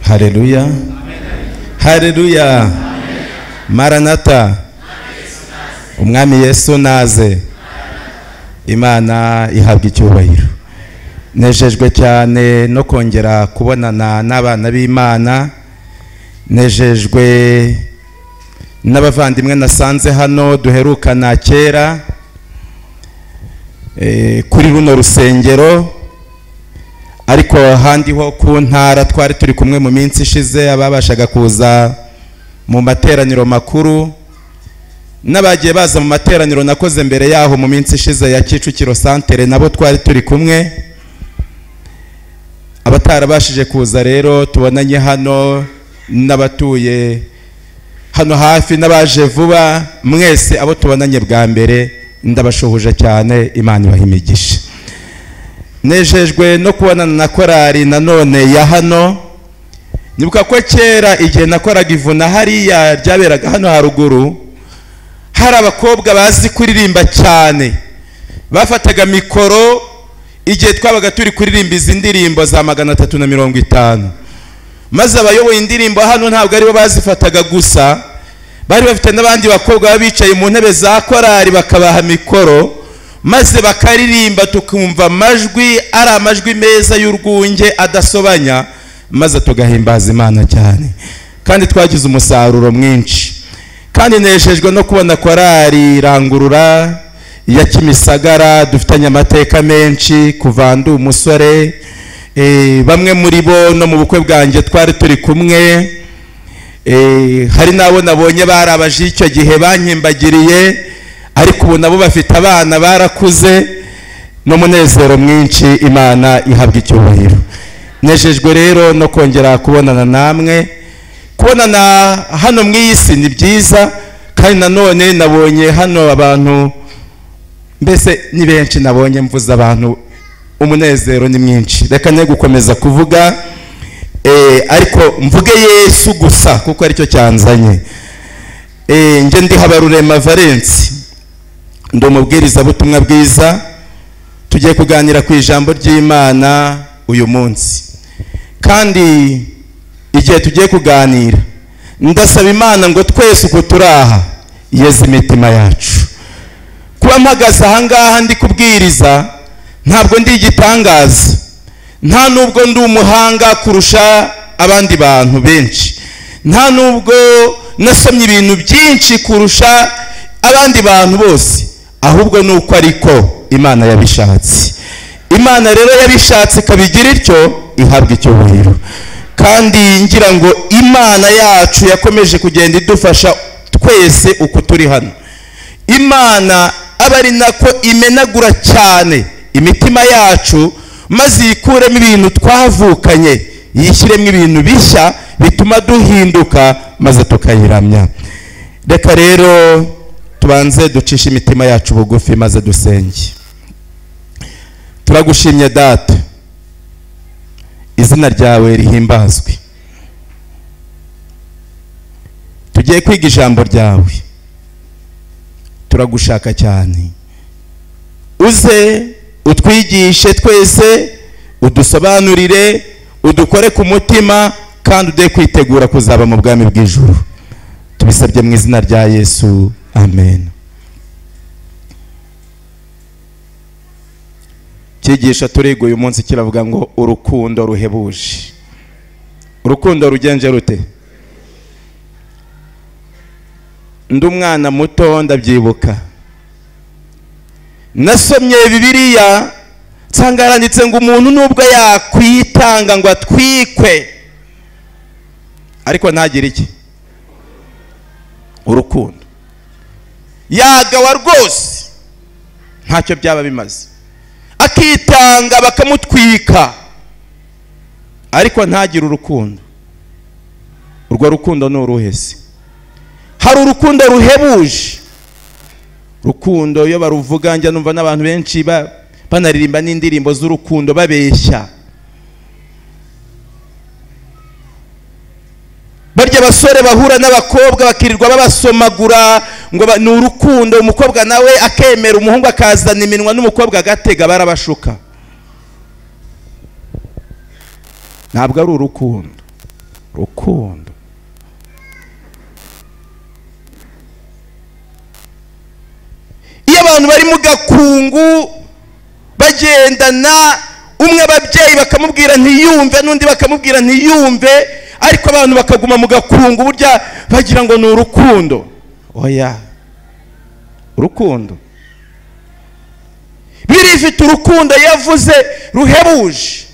Haleluya, haleluya, maranata, umwami Yesu naze. Imana ihabwa icyubahiro. Nejejwe cyane no kongera kubonana n'abana b'Imana, nejejwe n'abavandimwe nasanze hano duherukana kera kuri runo rusengero, ariko ahandi ho ku ntara twari turi kumwe mu minsi ishize, ababashaga kuza mu materaniro makuru n'abagiye baza mu materaniro nakoze mbere yaho mu minsi ishize ya Kicukiro Santere, nabo twari turi kumwe. Abatarabashije kuza rero tubonanye hano, n'abatuye hano hafi n'abaje vuba, mwese abo tubonanye bwa mbere ndabashuhuje cyane, Imana ibahe imigisha. Nejejwe no kubonana na korali nanone ya hano. Nibuka ko kera igihe nakoraga ivuna hariya ryaberaga hano haruguru, hari abakobwa bazi kuririmba cyane, bafataga mikoro igihe twabaga turi kuririmba izi ndirimbo za 350, maze abayoboye indirimbo hano ntabwo aribo bazifataga gusa, bari bafite n'abandi bakobwa bicaye mu ntebe za korali bakabaha mikoro, maze bakaririmba tukumva amajwi ari amajwi meza y'urwunge adasobanya, maze tugahimbaza Imana cyane, kandi twagize umusaruro mwinshi. Kandi nejejwe no kubona korali Rangurura ya Kimisagara, dufitanye amateka menshi kuva ndi umusore, bamwe muri bo no mu bukwe bwanjye twari turi kumwe, hari nabo nabonye barabaje icyo gihe bankimbagiriye, ariko ubu nabo bafite abana barakuze, n'umunezero mwinshi. Imana ihabwa icyubahiro. Nejejwe rero no kongera kubonana namwe. Kubonana hano mu isi ni byiza, kandi nanone nabonye hano abantu mbese ni benshi, nabonye mvuze abantu, umunezero ni mwinshi. Reka ne gukomeza kuvuga, ariko mvuge Yesu gusa kuko aricyo cyanzanye. Nge ndi Habarurema Valence, ndi umubwirizabutumwa bwiza. Tugiye kuganira ku ijambo ry'Imana uyu munsi, kandi igihe tugiye kuganira ndasaba Imana ngo twese uko turaha yeze imitima yacu. Kuba mpagaze aha ngaha ndi kubwiriza ntabwo ndi igitangaza, nta nubwo ndi umuhanga kurusha abandi bantu benshi, nta nubwo nasomye ibintu byinshi kurusha abandi bantu bose, ahubwo nuko ariko Imana yabishatse. Imana rero yabishatse ikabigira ityo, ihabwa icyubahiro. Kandi ngira ngo Imana yacu yakomeje kugenda idufasha twese uko turi hano. Imana aba ari nako imenagura cyane imitima yacu, maze yikuremo ibintu twavukanye, yishyiremo ibintu bishya bituma duhinduka, maze tukayiramya. Reka rero tubanze ducishe imitima yacu bugufi maze dusenge. Turagushimye Data, izina ryawe rihimbazwe. Tugiye kwiga ijambo ryawe, turagushaka cyane, uze utwigishe twese, udusobanurire, udukore ku mutima, kandi ude kwitegura kuzaba mu bwami bw'ijuru. Tubisabye mu izina rya Yesu, amen. Cyigisha turiga uyu munsi kiravuga ngo urukundo ruhebuje. Urukundo rugenje rute? Ndi umwana muto ndabyibuka, nasomye Bibiliya nsanga yaranditse ngo umuntu nubwo yakwitanga ngo atwikwe, ariko ntagire iki? Urukundo. Yagawa rwose ntacyo byaba bimaze, akitanga bakamutwika, ariko ntagire urukundo. Urwo rukundo ni uruhese. Hari urukundo ruhebuje. Rukundo iyo baruvuga njya numva n'abantu benshi banaririmba n'indirimbo z'urukundo babeshya. Barya basore bahura n'abakobwa bakirirwa babasomagura ngo ni urukundo, umukobwa nawe akemera, umuhungu akazana iminwa n'umukobwa agatega, barabashuka. Ntabwo ari urukundo. Rukundo. Iyo abantu bari mu gakungu bagendana, umwe ababyeyi bakamubwira ntiyumve n'undi bakamubwira ntiyumve, ariko abantu bakaguma mu gakungu, burya bagira ngo ni urukundo. Oya, urukundo birifite urukundo yavuze ruhebuje.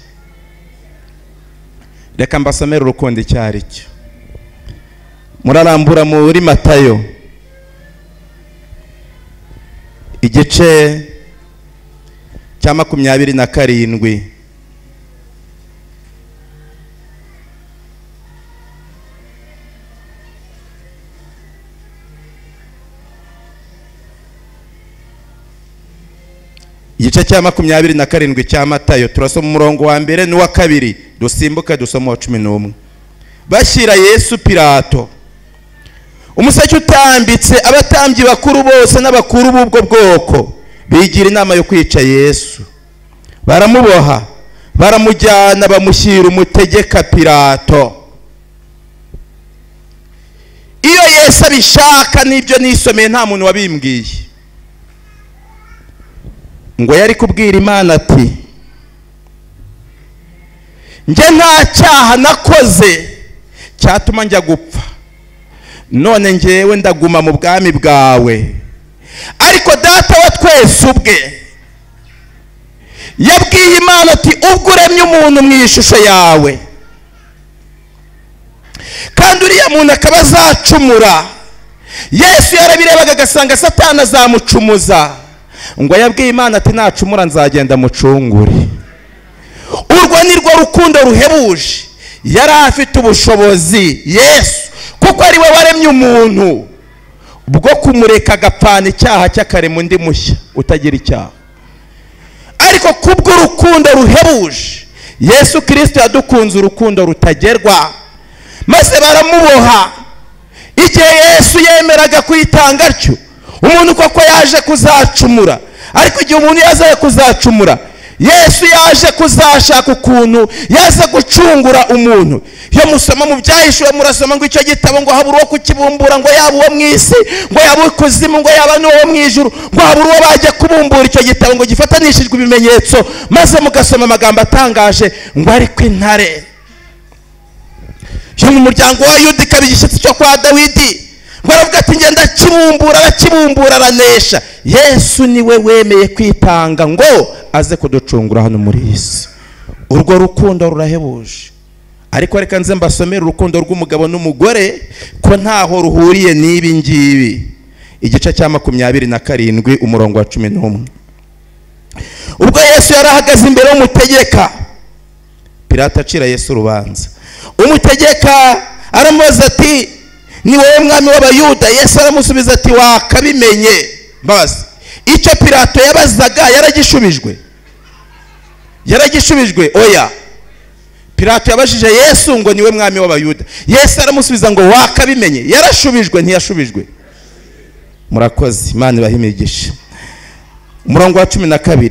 Reka mbasomere urukundo icyo ari cyo. Murarambura muri Matayo igice cya 27. Igice cya 27 cya Matayo, turasoma umurongo wa mbere n'uwa kabiri, dusimbuka dusoma uwa 11. Bashyira Yesu Pilato. Umuseke utambitse, abatambyi bakuru bose n'abakuru b'ubwo bwoko bigira inama yo kwica Yesu. Baramuboha, baramujyana, bamushyira umutegeka Pilato. Iyo Yesu abishaka, n'ibyo nisomeye nta muntu wabimbwiye, ngo yari kubwira Imana ati njye nta cyaha nakoze cyatuma njya gupfa, none njyewe ndaguma mu bwami bwawe. Ariko Data wa twese ubwe yabwiye Imana ati ubwo uremye umuntu mu ishusho yawe, kandi uriya muntu akaba azacumura. Yesu yarabirebaga agasanga Satani azamucumuza, ngo yabwiye Imana ati nacumura nzagenda mucungure. Urwo ni rwo rukundo ruhebuje. Yari afite ubushobozi Yesu, kuko ari we waremye umuntu, bwo kumureka agapfana icyaha cy'akarema undi mushya utagira icyaha. Ariko kubw'urukundo ruhebuje, Yesu Kristo yadukunze urukundo rutagerwa, maze baramuboha. Igihe Yesu yemeraga kwitanga atyo, umuntu koko yaje kuzacumura. Ariko igihe umuntu yazaye kuzacumura, Yesu yaje kuzashaka ukuntu yaza gucungura umuntu. Iyo musoma mu Byahishuwe murasoma ngo icyo gitabo ngo habura uwo kukibumbura, ngo yaba uwo mu isi, ngo yaba ikuzimu, ngo yaba n'uwo mu ijuru, ngo habura uwo bajya kubumbura icyo gitabo ngo gifatanishijwe ibimenyetso. Maze mugasoma amagambo atangaje ngo ariko intare yo mu muryango wa Yuda ikaba igishyitsi cyo kwa Dawidi, ngo aravuga ati ngenda kibumbura, arakibumbura, aranesha. Yesu niwe wemeye kwitanga ngo aze kuducungura hano muri iyi si. Urwo rukundo rurahebuje. Ariko reka nze mbasomere urukundo rw'umugabo n'umugore ko ntaho ruhuriye n'ibi ngibi. Igice cya 27 umurongo wa 11. Ubwo Yesu yarahagaze imbere y'umutegeka, Pilato acira Yesu urubanza. Umutegeka aramubaza ati ni wowe mwami w'Abayuda? Yesu aramusubiza ati wakabimenye. Mbabazi, icyo Pilato yabazaga yaragishubijwe? Yaragishubijwe? Oya. Pilato yabajije Yesu ngo niwe mwami w'Abayuda, Yesu aramusubiza ngo wakabimenye. Yarashubijwe? Ntiyashubijwe? Murakoze, Imana ibahe imigisha. Umurongo wa 12.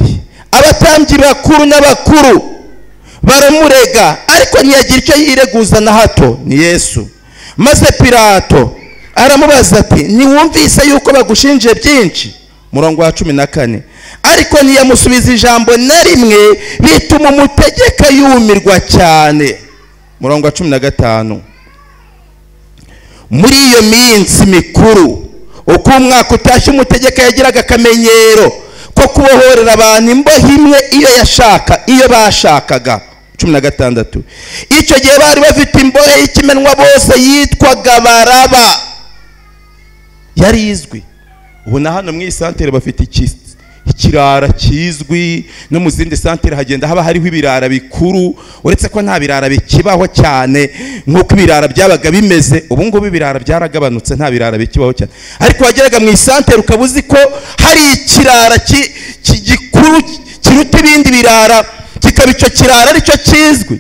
Abatambyi bakuru n'abakuru baramurega, ariko ntiyagira icyo yireguza na hato. Ni Yesu. Maze Pilato aramubaza ati ntiwumvise yuko bagushinje byinshi? Murongo wa 14. Ariko ntiyamusubiza ijambo na rimwe, bituma umutegeka yumirwa cyane. Murongo wa 15. Muri iyo minsi mikuru, uko umwaka utashye, umutegeka yagiraga akamenyero ko kubohorera abantu imbohe imwe iyo yashaka, iyo bashakaga. 16. Icyo gihe bari bafite imbohe y'ikimenwa bose yitwaga Baraba, yari izwi. Ubu na hano mu isantere bafite ikirara kizwi, no mu zindi santere hagenda haba hariho ibirara bikuru, uretse ko nta birara bikibaho cyane nk'uko ibirara byabaga bimeze. Ubu ngubu ibirara byaragabanutse, nta birara bikibaho cyane. Ariko wageraga mu isantere ukaba uzi ko hari ikirara gikuru kiruta ibindi birara, kikaba icyo kirara aricyo kizwi.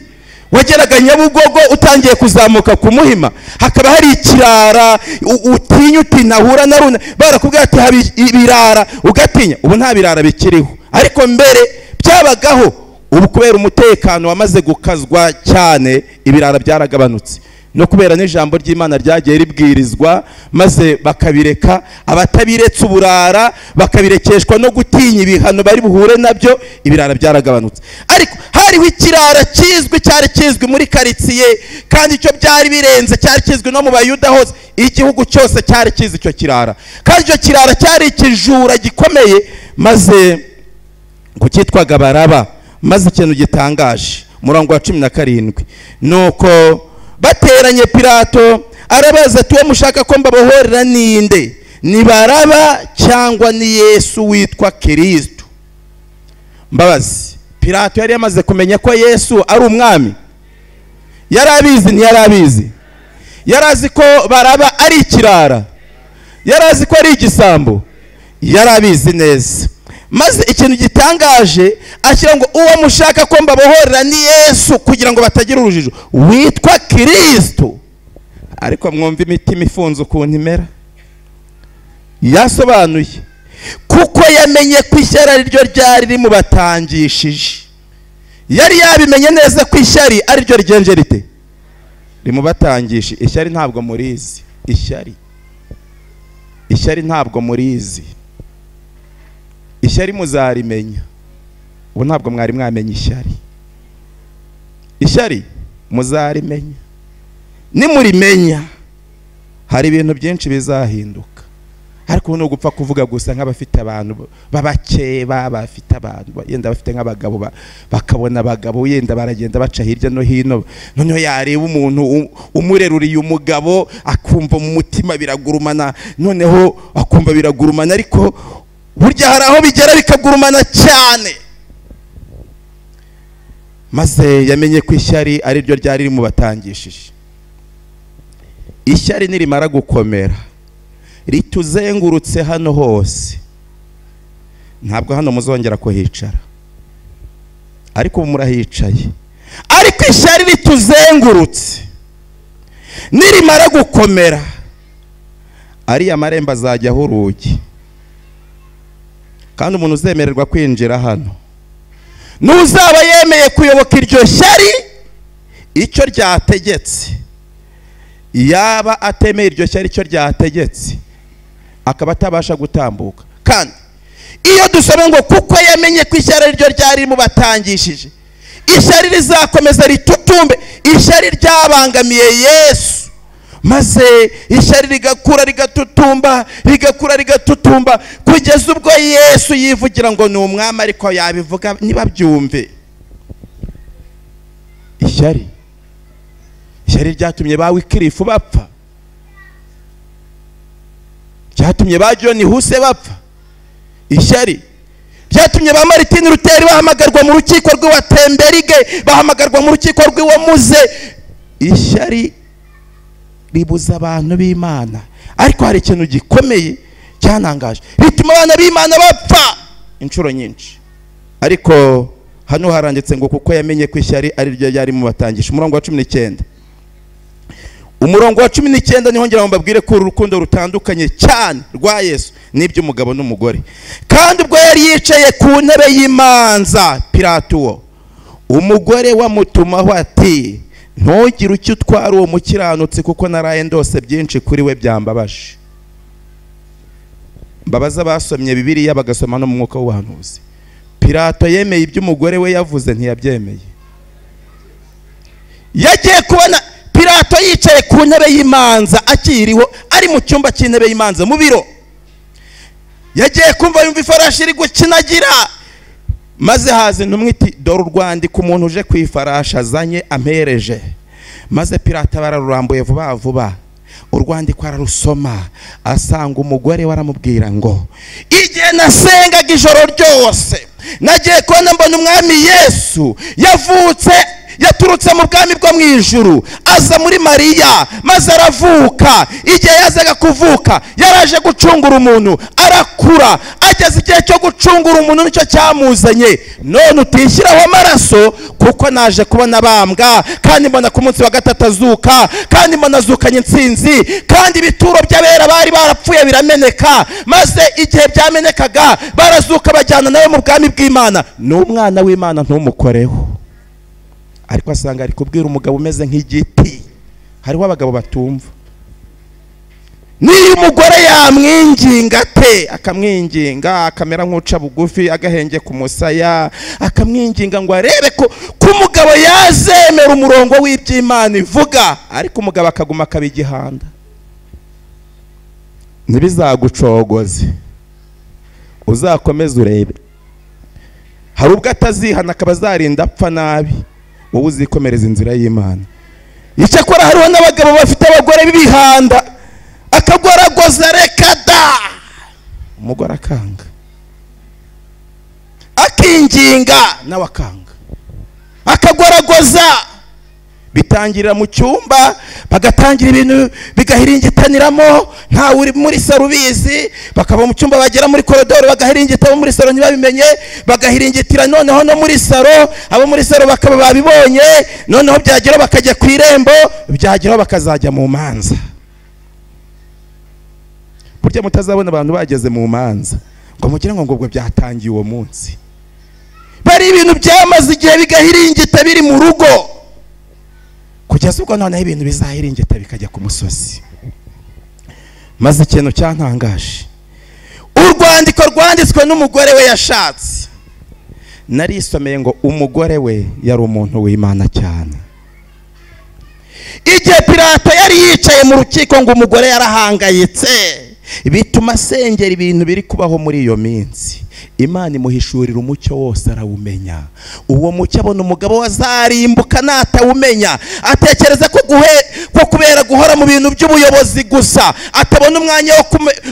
Wageraga Nyabugogo utangiye kuzamuka ku Muhima, hakaba hari ikirara utinya uti ntahura na runa, barakubwira ati haba ibirara, ugatinya. Ubu nta birara bikiriho, ariko mbere byabagaho. Ubu kubera umutekano wamaze gukazwa cyane, ibirara byaragabanutse. No kubera n'ijambo ry'Imana ryagiye ribwirizwa maze bakabireka, abatabiretse uburara bakabirekeshwa no gutinya ibihano bari buhure nabyo, ibirara byaragabanutse. Ariko hariho ikirara kizwi, cyari kizwi muri karitsiye, kandi icyo byari birenze cyari kizwi no mu Bayuda hose, igihugu cyose cyari kizi icyo kirara. Kandi icyo kirara cyari ikijura gikomeye, maze ngo cyitwaga Baraba. Maze ikintu gitangaje, umurongo wa 17, nuko bateranye Pilato arabaza ati: uwo mushaka ko mbabohorera ninde? Ni Baraba cyangwa ni Yesu witwa Kristo? Mbabazi, Pilato yari yamaze kumenya ko Yesu ari umwami. Yari abizi, ntiyari abizi? Yari azi ko Baraba ari ikirara, yari azi ko ari igisambo, yari abizi neza. Maze ikintu gitangaje ashyira ngo uwo mushaka ko mbabohorera ni Yesu, kugira ngo batagira urujijo, witwa Kristo. Ariko mwumva imitima ifunze ukuntu imera. Yasobanuye kuko yamenye ko ishyari ari ryo ryari rimubatangishije. Yari yabimenye neza ko ishyari ari ryo rigenje rite rimubatangishije. Ishyari ntabwo murizi, ishyari, ishyari ntabwo murizi, ishyari muzarimenya. Ubu ntabwo mwari mwamenya ishyari. Ishyari muzarimenya. Nimurimenya hari ibintu byinshi bizahinduka. Ariko no gupfa kuvuga gusa nk'abafite abantu babakeba, bafite abantu yenda bafite nk'abagabo, bakabona abagabo yenda baragenda baca hirya no hino, noneho yareba umuntu umureruriye umugabo akumva mu mutima biragurumana, noneho akumva biragurumana. Ariko burya hari aho bigera bikagurumana cyane. Maze yamenye ko ishyari ari ryo ryari rimubatangishije. Ishyari nirimara gukomera rituzengurutse hano hose, ntabwo hano muzongera kuhicara, ariko ubu murahicaye. Ariko ishyari rituzengurutse nirimara gukomera, ariya marembo azajyaho urugi, kandi umuntu uzemererwa kwinjira hano n'uzaba yemeye kuyoboka iryo shyari icyo ryategetse. Yaba atemeye iryo shyari icyo ryategetse, akaba atabasha gutambuka. Kandi iyo dusoma ngo kuko yamenye ko ishyari ari ryo ryari rimubatangishije, ishyari rizakomeza ritutumbe. Ishyari ryabangamiye Yesu, maze ishyari rigakura rigatutumba, rigakura rigatutumba, kugeza ubwo Yesu yivugira ngo ni umwami, ariko yabivuga ntibabyumve. Ishyari, ishyari ryatumye ba Wikirifu bapfa, ryatumye ba John Huse bapfa. Ishyari ryatumye ba Martin Luther bahamagarwa mu rukiko rw'iwatemberige, bahamagarwa mu rukiko rw'iwamuze. Ishyari ribuza abantu b'Imana. Ariko hari ikintu gikomeye cyanangaje, bituma abana b'Imana bapfa inshuro nyinshi. Ariko hano haranditse ngo kuko yamenye ko ishyari ari ryo ryari mubatangisha. Umurongo wa 19, umurongo wa 19 niho ngira ngo mbabwire ko urukundo rutandukanye cyane rwa Yesu n'iby'umugabo n'umugore. Kandi ubwo yari yicaye ku ntebe y'imanza, Pilato umugore wamutumaho ati: ntugire icyo utwara uwo mukiranutsi, kuko naraye ndose byinshi kuri we byambabaje. Mbabaza basomye Bibiliya bagasoma no mu mwuka w'ubuhanuzi. Pilato yemeye iby'umugore we yavuze, ntiyabyemeye. Yagiye kubona Pilato yicaye ku ntebe y'imanza akiriho, ari mu cyumba cy'intebe y'imanza mu biro. Yagiye kumva yumva ifarashi iri gukinagira, maze haza intumwa iti: dore urwandiko umuntu uje ku ifarashi azanye ampereje. Maze Pilato bararurambuye vuba vuba, urwandiko ararusoma, asanga umugore we aramubwira ngo: igihe nasengaga ijoro ryose nagiye kubona mbona umwami Yesu yavutse, yaturutse mu bwami bwo mu ijuru, aza muri Mariya, maze aravuka. Igihe yazaga kuvuka yaraje gucungura umuntu, arakura, ageze igihe cyo gucungura umuntu nicyo cyamuzanye. None utishyiraho amaraso, kuko naje kubona bambwa, kandi mbona ku munsi wa gatatu azuka, kandi mbona azukanye intsinzi, kandi ibituro by'abera bari barapfuye birameneka, maze igihe byamenekaga barazuka bajyana nawe mu bwami bw'Imana. N'umwana w'Imana ntumukoreho. Ariko asanga ari kubwira umugabo umeze nk'igiti Hariho abagabo batumva. Niyo umugore yamwinginga te, akamwinginga akamera nk'uca bugufi, agahenge ku musaya, akamwinginga ngo arebe ko umugabo yazemera umurongo w'iby'Imana ivuga, ariko umugabo akaguma akabigihanda. Ntibizagucogoze, uzakomeze urebe. Hari ubwo atazihana akaba azarinda apfa nabi, wowe uzikomereza inzira y'Imana. Icyakora hariho n'abagabo bafite abagore b'ibihanda, akagoragoza reka da, umugore akanga, akinginga nawe akanga, akagoragoza. Bitangirira mu cyumba, bagatangira ibintu bigahiringitaniramo, ntawe uri muri saro ubizi. Bakava mu cyumba bagera muri koridoro bagahiringita, abo muri saro ntibabimenye, bagahiringitira noneho no muri saro, abo muri saro bakaba babibonye, noneho byagera bakajya ku irembo, byagera bakazajya mu manza. Burya mutazabona abantu bageze mu manza ngo mugire ngo ubwo byatangiye uwo munsi. Bari ibintu byamaze igihe bigahiringita biri mu rugo, kugeza ubwo noneho ibintu bizahiringita bikajya ku musozi. Maze ikintu cyantangaje, urwandiko rwanditswe n'umugore we yashatse, narisomeye ngo umugore we yari umuntu w'Imana cyane. Igihe Pilato yari yicaye mu rukiko ngo umugore yarahangayitse, bituma asengera ibintu biri kubaho muri iyo minsi. Imana imuhishurira umucyo wose arawumenya. Uwo mucyo abona umugabo wazarimbuka natawumenya, atekereza ko kubera guhora mu bintu by'ubuyobozi gusa atabona umwanya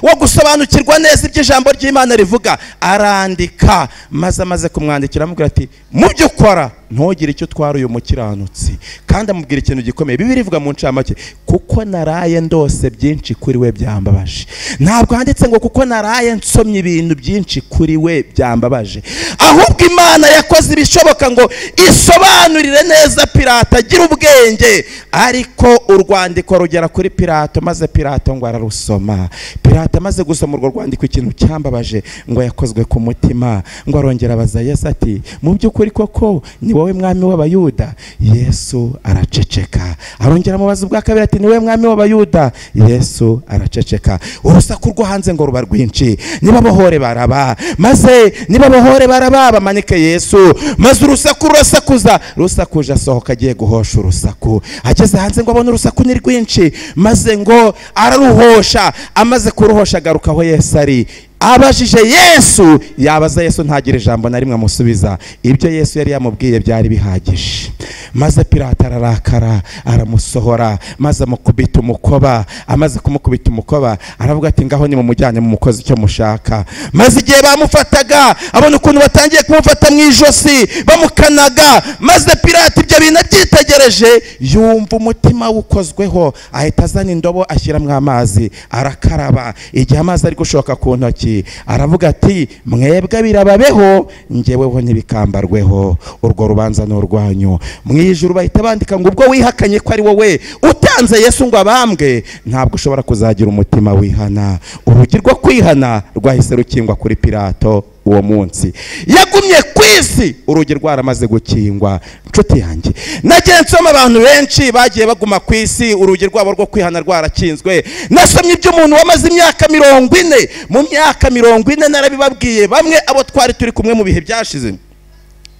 wo gusobanukirwa neza ibyo ijambo ry'Imana rivuga. Arandika, maze amaze kumwandikira amubwira ati mu byo ukora ntugire icyo utwara uyu mukiranutsi. Kandi amubwira ikintu gikomeye. Bibiliya ivuga mu ncamake, kuko naraye ndose byinshi kuri we byambabaje. Ntabwo handitse ngo kuko naraye nsomye ibintu byinshi kuri we byambabaje, ahubwo Imana yakoze ibishoboka ngo isobanurire neza Pilato agira ubwenge. Ariko urwandiko rugera kuri Pilato, maze Pilato ngo ararusoma. Pilato amaze gusoma urwo rwandiko, ikintu cyambabaje ngo yakozwe ku mutima, ngo arongera abaza Yesu ati mu by'ukuri koko ni wowe mwami w'Abayuda? Yesu araceceka. Arongera amubaza ubwa kabiri ati ni wowe mwami w'Abayuda? Yesu araceceka. Urusaku rwo hanze ngo ruba rwinshi, nibabohore baraba, maze nibabohore baraba bamanike Yesu. Maze urusaku rurasakuza, rusakuje asohoka agiye guhosha urusaku. Ageze hanze ngo abone urusaku ni rwinshi, maze ngo araruhosha. Amaze kuruhosha agaruka aho Yesu ari. Abajije Yesu, yabaza Yesu ntagire ijambo na rimwe amusubiza. Ibyo Yesu yari yamubwiye byari bihagije. Maze Pilato ararakara, aramusohora, maze amukubita umukoba. Amaze kumukubita umukoba aravuga ati ngaho nimumujyane mumukoze icyo mushaka. Maze igihe bamufataga abona ukuntu batangiye kumufata mu ijosi bamukanaga, maze Pilato ibyo bintu abyitegereje yumva umutima wukozweho, ahita azana indobo ashyiramo amazi arakaraba. Igihe amazi ari gushoka ku ntoki aravuga ati mwebwe birababeho, njyeweho ntibikambarweho, urwo rubanza ni urwanyu. Mu ijuru bahita bandika ngo ubwo wihakanye ko ari wowe utanze Yesu ngo abambwe, ntabwo ushobora kuzagira umutima wihana. Urugi rwo kwihana rwahise rukingwa kuri Pilato uwo munsi. Yagumye ku isi urugi rwaramaze gukingwa. Nshuti yanjye, nagiye nsoma abantu benshi bagiye baguma ku isi urugi rwabo rwo kwihana rwarakinzwe. Nasomye iby'umuntu wamaze imyaka 40. Mu myaka 40 narabibabwiye, bamwe abo twari turi kumwe mu bihe byashize,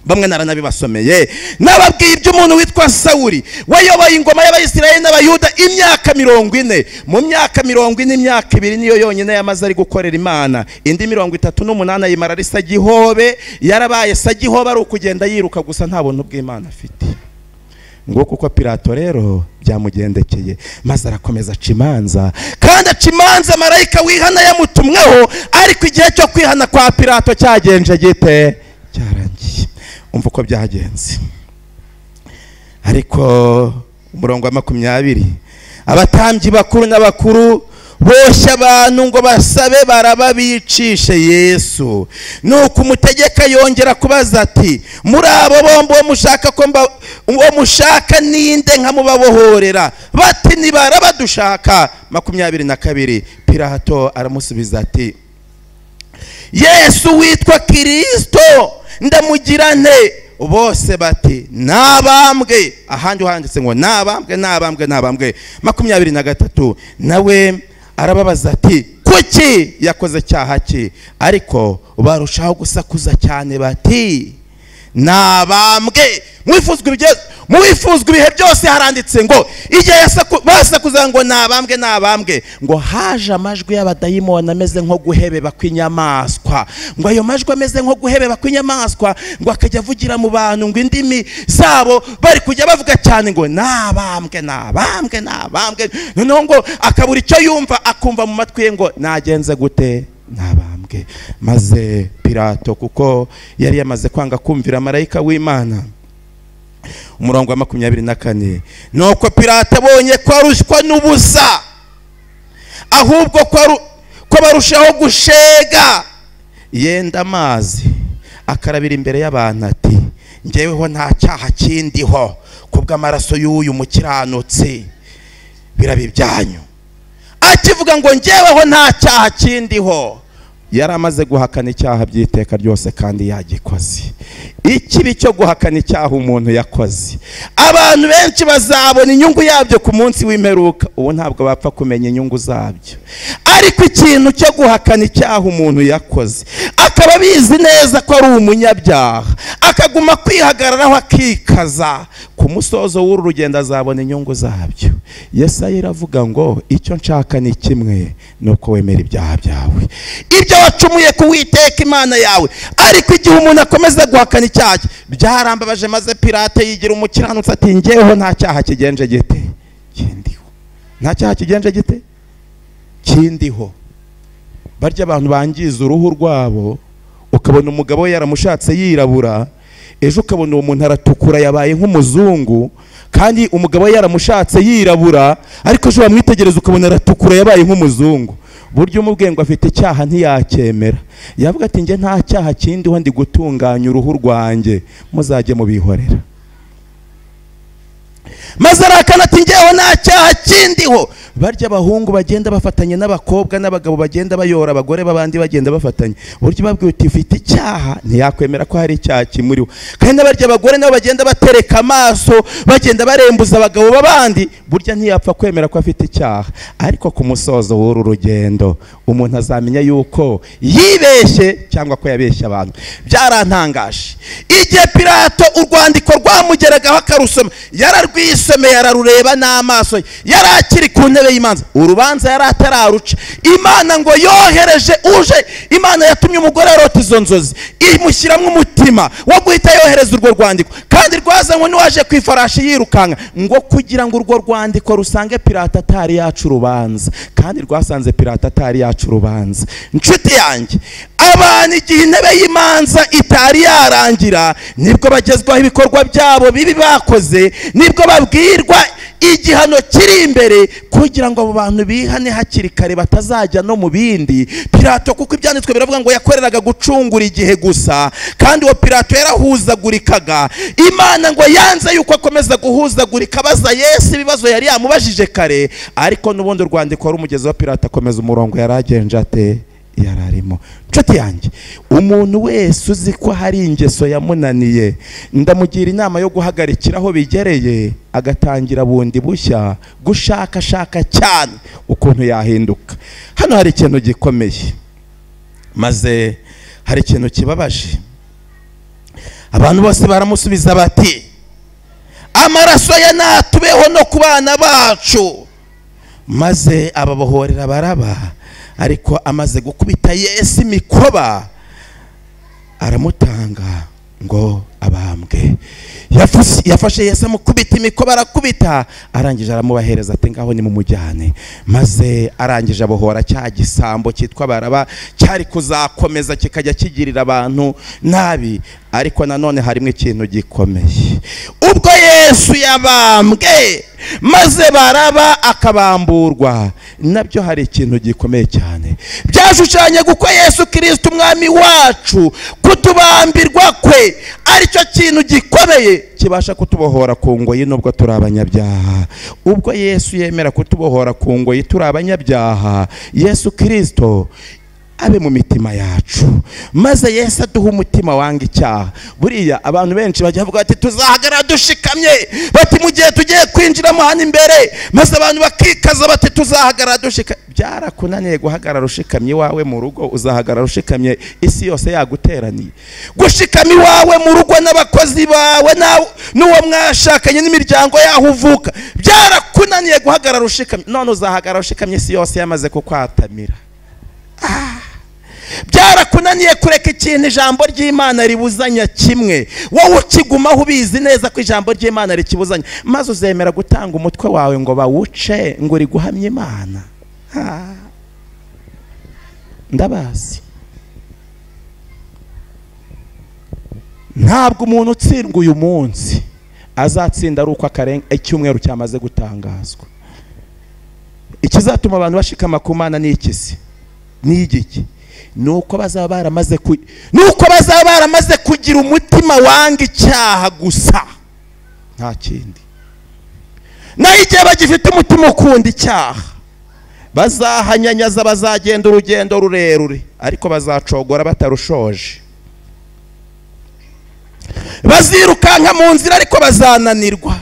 bamwe naranabibasomeye. Nababwiye iby'umuntu witwa Sawuli wayoboye ingoma y'Abayisiraheli n'Abayuda imyaka 40. Mu myaka 40, imyaka 2 niyo yonyine yamaze ari gukorera Imana, indi 38 ayimara ari sagihobe. Yarabaye sagihobe ari ukugenda yiruka gusa, nta buntu bw'Imana afite. Ngo kuko Pilato rero byamugendekeye, maze arakomeza aca imanza, kandi aca imanza marayika wihana yamutumweho. Ariko igihe cyo kwihana kwa Pilato cyagenje gite? Cyarangiye. Umva uko byagenze. Ariko umurongo wa 20, abatambyi bakuru n'abakuru boshya abantu ngo basabe barababicishe Yesu. Nuko umutegeka yongera kubaza ati muri abo bombi uwo mushaka ninde nkamubabohorera? Bati ni barabadushaka. 22, Pilato aramusubiza ati Yesu witwa Kristo ndamugira nte? Bose bati nabambwe. Ahandi handitse ngo nabambwe, nabambwe, nabambwe. 23 nawe arababaza ati kuki yakoze cyaha ki? Ariko barushaho gusakuza cyane bati nabambwe. Mwifuzwa ibihe byose haranditse ngo igihe basakuza ngo nabambwe, nabambwe, ngo haje amajwi y'abadayimoni ameze nko guhebeba kw'inyamaswa. Ngo ayo majwi ameze nko guhebeba kw'inyamaswa ngo akajya avugira mu bantu, ngo indimi zabo bari kujya bavuga cyane ngo nabambwe, nabambwe, nabambwe. Noneho ngo akabura icyo yumva, akumva mu matwi ye ngo nagenze gute? Nabambwe. Maze Pilato, kuko yari yamaze kwanga kumvira marayika w'Imana, umurongo wa 24, nuko Pilato abonye ko arushywa n'ubusa, ahubwo ko barushaho gushega, yenda amazi akarabira imbere y'abantu ati njyeweho nta cyaha kindiho kubw'amaraso y'uyu mukiranutsi, biraba ibyanyu. Akivuga ngo njyeweho nta cyaha kindiho, yari amaze guhakana icyaha by'iteka ryose kandi yagikoze. Ikibi cyo guhakana icyaha umuntu yakoze, abantu benshi bazabona inyungu yabyo ku munsi w'imperuka. Ubu ntabwo bapfa kumenya inyungu zabyo, ariko ikintu cyo guhakana icyaha umuntu yakoze, akaba abizi neza ko ari umunyabyaha, akaguma kwihagararaho akikaza, ku musozo w'uru rugendo azabona inyungu zabyo. Yesaya iravuga ngo icyo nshaka ni kimwe, nuko wemera ibyaha byawe, ibyo wacumuye ku Uwiteka Imana yawe. Ariko igihe umuntu akomeza guhakana icyaha, byarambabaje. Maze Pilato yigira umukiranutsi ati njyeweho nta cyaha kigenje gite kindiho, nta cyaha kigenje gite kindiho. Barya abantu bangiza uruhu rwabo, ukabona umugabo we yaramushatse yirabura, ejo ukabona uwo muntu aratukura yabaye nk'umuzungu, kandi umugabo we yaramushatse yirabura, ariko ejo wamwitegereza ukabona aratukura yabaye nk'umuzungu. Buryo umubwiye ngo afite icyaha ntiyacyemera, yavuga ati njye nta cyaha kindiho, ndi gutunganya uruhu rwanjye, muzajye mubihorera. Maze arakana ati njyewe nta cyaha kindiho. Barya abahungu bagenda bafatanye n'abakobwa, n'abagabo bagenda bayora abagore b'abandi bagenda bafatanye, buryo babwiye uti ufite icyaha ntiyakwemera ko hari icyaha kimuriho. Kandi n'abarya abagore nabo bagenda batereka amaso, bagenda barembuza abagabo b'abandi, burya ntiyapfa kwemera ko afite icyaha. Ariko ku musozo w'uru rugendo umuntu azamenya yuko yibeshye cyangwa ko yabeshye abantu. Byarantangaje igihe Pilato urwandiko rwamugeragaho akarusoma, yararwisomeye ararureba n'amaso ye, yari akiri ku ntebe y'imanza, urubanza yari atararuca. Imana ngo yohereje uje, Imana yatumye umugore arota izo nzozi, imushyiramo umutima wo guhita yohereza urwo rwandiko, kandi rwazanywe n'uwaje ku ifarashi yirukanka, ngo kugira ngo urwo rwandiko rusange Pilato atari yaca urubanza, kandi rwasanze Pilato atari yaca urubanza. Nshuti yanjye, abantu igihe intebe y'imanza itari yarangira, nibwo bagezwaho ibikorwa byabo bibi bakoze, nibwo babwirwa igihano kiri imbere, kugira ngo abo bantu bihane hakiri kare batazajya no mu bindi. Pilato, kuko ibyanditswe biravuga ngo yakoreraga gucungura igihe gusa, kandi uwo Pilato yarahuzagurikaga. Imana ngo yanze yuko akomeza guhuzagurika abaza Yesu ibibazo yari yamubajije kare, ariko n'ubundi urwandiko rumugeze wa Pilato akomeza umurongo yaragenje ate yararimo. Nshuti yanjye, umuntu wese uzi ko hari ingeso yamunaniye, ndamugira inama yo guhagarikira aho bigereye, agatangira bundi bushya gushakashaka cyane ukuntu yahinduka. Hano hari ikintu gikomeye, maze hari ikintu kibabaje. Abantu bose baramusubiza bati amaraso ye natubeho no ku bana bacu. Maze ababohorera Baraba, ariko amaze gukubita Yesu imikoba aramutanga ngo abambwe. Yafashe Yesu amukubita imikoba, arakubita, arangije aramubahereza ati ngaho nimumujyane. Maze arangije abohora cya gisambo cyitwa Baraba, cyari kuzakomeza kikajya kigirira abantu nabi. Ariko nanone harimo ikintu gikomeye. Ubwo Yesu yabambwe maze Baraba akabamburwa, nabyo hari ikintu gikomeye cyane. Byashushanye kuko Yesu Kristo umwami wacu kutubambirwa kwe aricyo kintu gikomeye kibasha kutubohora ku ngoyi nubwo turi abanyabyaha. Ubwo Yesu yemera kutubohora ku ngoyi turi abanyabyaha, Yesu Kristo abe mu mitima yacu, maze Yesu aduha umutima wanga icyaha. Buriya abantu benshi bajya bavuga bati tuzahagarara dushikamye, bati mu gihe tugiye kwinjiramo hano imbere, maze abantu bakikaza bati tuzahagarara dushikamye. Byarakunaniye guhagarara ushikamye iwawe mu rugo, uzahagarara ushikamye isi yose yaguteraniye? Gushikama iwawe mu rugo n'abakozi bawe n'uwo mwashakanye n'imiryango yaho uvuka, byarakunaniye guhagarara ushikamye, none uzahagarara ushikamye isi yose yamaze kukwatamira. Byarakunaniye kureka ikintu ijambo ry'Imana ribuzanya kimwe, wowe ukigumaho ubizi neza ko ijambo ry'Imana rikibuzanya, maze uzemera gutanga umutwe wawe ngo bawuce ngo uri guhamya Imana? Ndabazi, ntabwo umuntu utsindwa uyu munsi azatsinda ari uko icyumweru cyamaze gutangazwa. Ikizatuma abantu bashikama ku Mana ni iki se? Ni igiki? Nuko bazaba baramaze kugira umutima wanga icyaha gusa, nta kindi. Naho igihe bagifite umutima ukunda icyaha, bazahanyanyaza, bazagenda urugendo rurerure, ariko bazacogora batarushoje. Bazirukanka mu nzira ariko bazananirwa.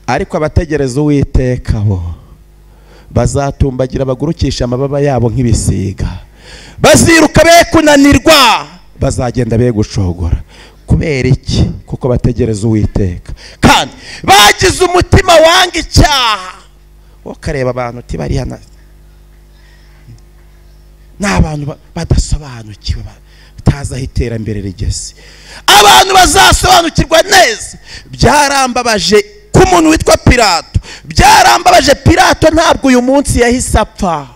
Ariko abategereza Uwiteka bo bazatumbagira, bagurukisha amababa yabo nk'ibisiga, baziruka be kunanirwa, bazagenda be gucogora. Kubera iki? Kuko bategereza Uwiteka kandi bagize umutima wanga icyaha. Ukareba abantu uti bariya ni abantu badasobanukiwe, batazi aho iterambere rigeze. Abantu bazasobanukirwa neza. Byarambabaje ku muntu witwa Pilato, byarambabaje. Pilato ntabwo uyu munsi yahise apfa,